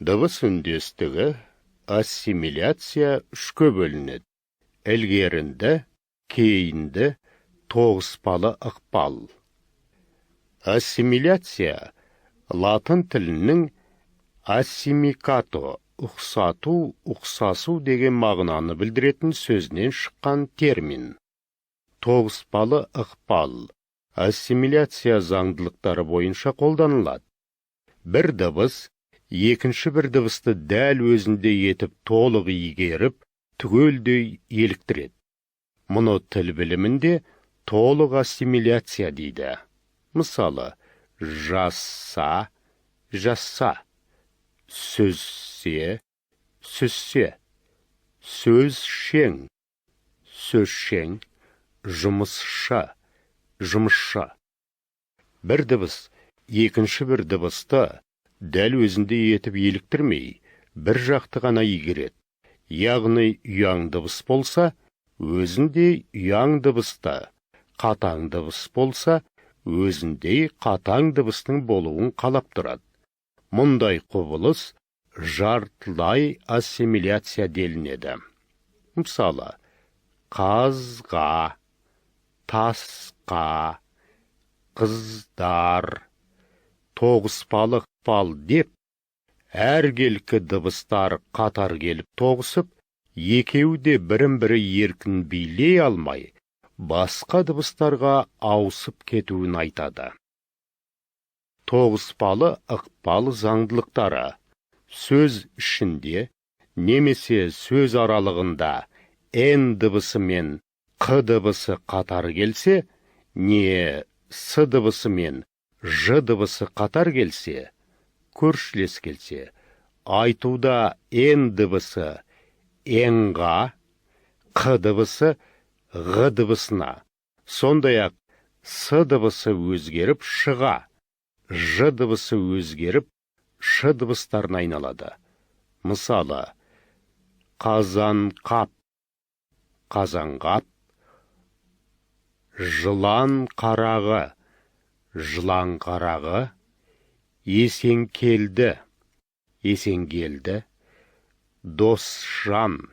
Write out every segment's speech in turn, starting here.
Дыбыс үндестігі, ассимиляция үшке бөлінеді: ілгерінді, кейінді, тоғыспалы ықпал. Ассимиляция латын тілінің ассимикато, ұқсату, ұқсасу деген мағынаны білдіретін сөзінен шыққан термин. Тоғыспалы ықпал ассимиляция заңдылықтары бойынша қолданылады. Бір дыбыс екінші бір дыбысты дәл өзіндей етіп толық игеріп, түгелдей еліктіреді. Мұны тіл білімінде толық ассимиляция дейді. Мысалы, жазса, жазса, сүзсе, сүзсе, сөзшең, сөзшең, жұмысшы, жұмысшы. Бір дыбыс екінші бір дыбысты дәл өзіндей етіп еліктірмей, бір жақты ғана игереді. Яғни ұяң дыбыс болса, өзіндей ұяң дыбысты, қатаң дыбыс болса, өзіндей қатаң дыбыстың болуын қалап тұрады. Мұндай құбылыс жартылай ассимиляция делінеді. Мысалы, қазға, тасқа, қыздар. Тоғыспалы ықпал деп әркелкі дыбыстар қатар келіп тоғысып, екеуі де бірін-бірі еркін билей алмай, басқа дыбыстарға ауысып кетуін айтады. Тоғыспалы ықпал заңдылықтары: сөз ішінде немесе сөз аралығында н дыбысы мен қ дыбысы қатар келсе, не с дыбысы мен ж дыбысы қатар келсе, көршілес келсе, айтуда н дыбысы ң-ға, қ дыбысы ғ дыбысына, сондай-ақ с дыбысы өзгеріп ш-ға, ж дыбысы өзгеріп ш дыбыстарына айналады. Мысалы, қазанқап, қазанғап, жылан қарағы, жылан қарағы, Есенкелді, Есенгелді, Досжан,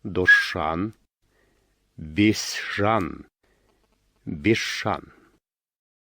Досжан, Бесжан, Бесжан.